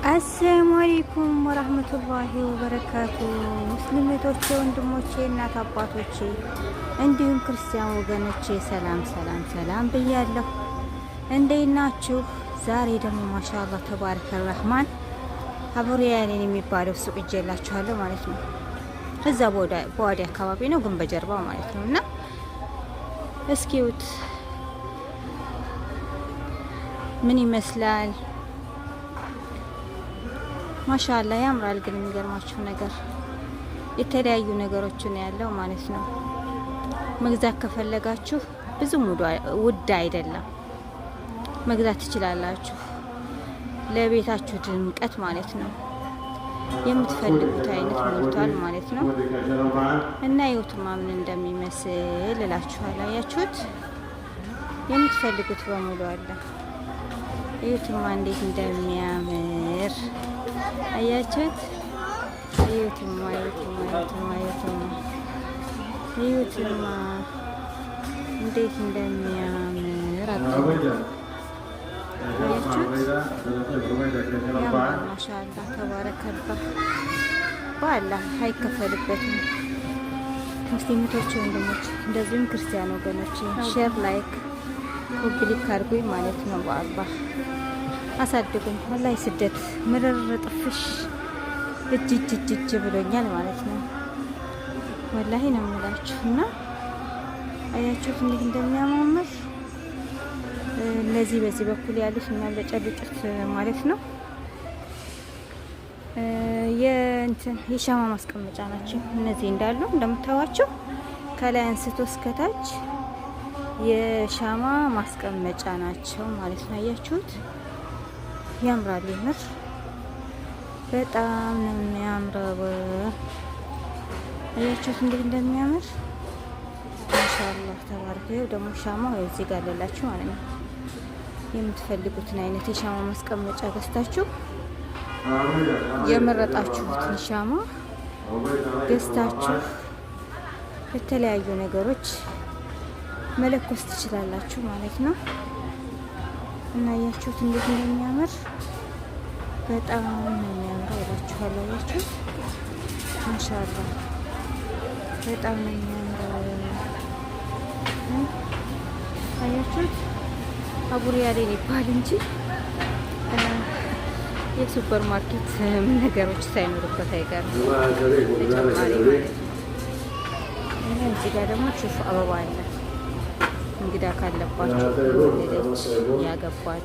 السلام عليكم ورحمة الله وبركاته። ሙስሊም እህቶቼ፣ ወንድሞቼ፣ እናት አባቶቼ እንዲሁም ክርስቲያን ወገኖቼ ሰላም ሰላም ሰላም ብያለሁ። እንዴት ናችሁ? ዛሬ ደግሞ ما شاء الله تبارك الرحمن አቡሪያኔን የሚባለው ሱቅ ይዤላችኋለሁ ማለት ነው። እዛ በዋዲ አካባቢ ነው፣ ግን በጀርባው ማለት ነው። እና እስኪዩት ምን ይመስላል? ማሻአላ ያምራል። ግን የሚገርማችሁ ነገር የተለያዩ ነገሮችን ያለው ማለት ነው። መግዛት ከፈለጋችሁ ብዙም ውድ አይደለም፣ መግዛት ትችላላችሁ። ለቤታችሁ ድምቀት ማለት ነው። የምትፈልጉት አይነት ሞልቷል ማለት ነው። እና ይኸውትማ ምን እንደሚመስል እላችኋለሁ። አያችሁት? የምትፈልጉት በሙሉ አለ። እዩትማ እንዴት እንደሚያምር አያችሁት? እዩትማ እዩትማ እዩትማ እዩትማ እዩትማ እንዴት እንደሚያምር አያችሁት? ያምራል። ማሻአላህ ተባረከላህ። በአላህ አይከፈልበትም። ሙስሊሞች ወንድሞች፣ እንደዚሁም ክርስቲያን ወገኖች share፣ like፣ copy link አድርጉኝ ማለት ነው። በአላህ አሳድጉኝ። ወላሂ ስደት ምርር ጥፍሽ እጅ እጅ እጅ እጅ ብሎኛል ማለት ነው። ወላሂ ነው የምላችሁ እና አያችሁት እንዴት እንደሚያማምር። እነዚህ በዚህ በኩል ያሉት የሚያብለጨልጩት ማለት ነው የእንትን የሻማ ማስቀመጫ ናቸው። እነዚህ እንዳሉ እንደምታዩዋቸው ከላይ አንስቶ እስከታች የሻማ ማስቀመጫ ናቸው ማለት ነው። አያችሁት? ያምራል። የምር በጣም ነው የሚያምረው። አያችሁት እንዴት እንደሚያምር ማሻአላህ ተባረከ። ይኸው ደግሞ ሻማ እዚህ ጋር አለላችሁ ማለት ነው። የምትፈልጉትን አይነት የሻማ ማስቀመጫ ገዝታችሁ፣ የመረጣችሁትን ሻማ ገዝታችሁ የተለያዩ ነገሮች መለኮስ ትችላላችሁ ማለት ነው። እና አያችሁት እንዴት እንደሚያምር፣ በጣም ነው የሚያምረው እላችኋለሁ። አያችሁት? ማሻአላህ በጣም ነው የሚያምረው። አያችሁት? አቡሪያሌን ይባል እንጂ የሱፐር ማርኬት ነገሮች ሳይኖሩበት አይቀርም ተጨማሪ ማለት ነው። እዚህ ጋር ደግሞ ሹፍ አበባ አለ። እንግዳ ካለባችሁ፣ ወለደች፣ ያገባች